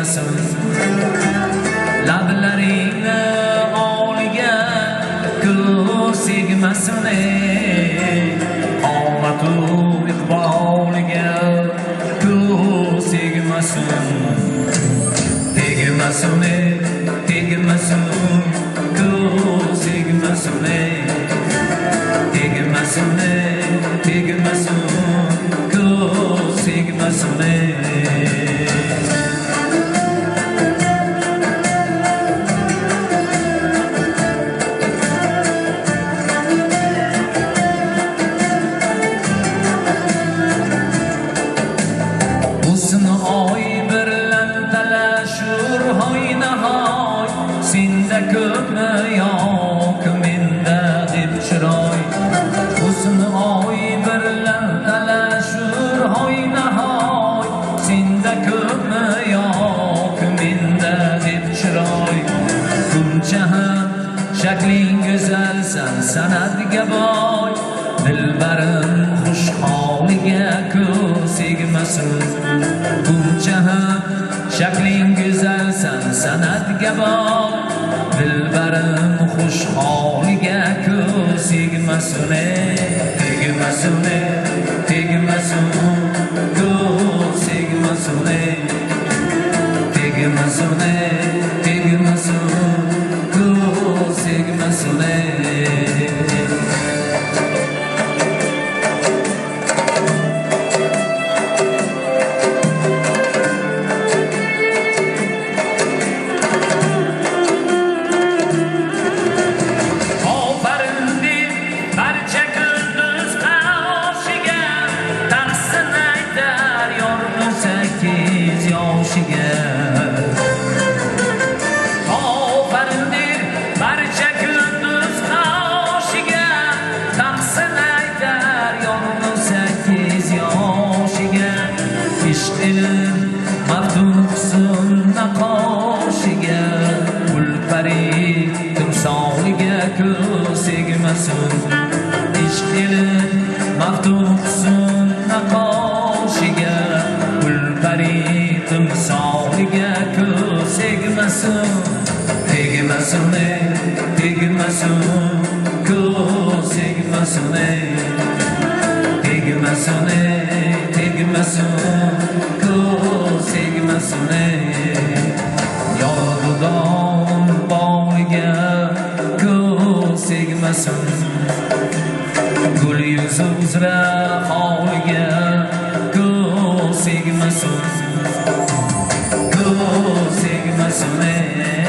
Tegmasin. Lablaringni oliga ko'z tegmasin ey, qomatu iqboliga ko'z tegmasin. Tegmasin ey, tegmasin, ko'z tegmasin ey. Tegmasin ey, tegmasin, ko'z tegmasin ey. Husn oy birlan talashur hoy nahoy, senda ko'pmi yo'q menda deb chiroy. Husn oy birlan talashur hoy nahoy, senda ko'pmi yo'q menda deb chiroy. Buncha ham shakling go'zalsan san'atga boy, dilbarim xush holiga ko'z egmasin. Buncha ham shakling go'zalsan san'atga boy, dilbarim xush holiga ko'z egmasin ey. Tegmasin ey, tegmasin, ko'z egmasin ey. Tegmasin ey, tegmasin, ko'z egmasin ey. Ofarin deb barcha kunduz qoshiga, tahsin aytar yor 18 yoshiga. Ofarin deb barcha kunduz qoshiga, tahsin aytar yor 18 yoshiga. Ishq ilm maftun husn naqoshiga, pari timsoliga ko'z egmasin. Ishq ilm maftun husn naqoshiga, pari timsoliga ko'z egmasin. Tegmasin ey, tegmasin, ko'z egmasin ey. Tegmasin ey, tegmasin, ko'z egmasin ey. Yor dudon bog'iga ko'z egmasin. Gul yuzi uzra holiga ko'z egmasin. Ko'z egmasin ey.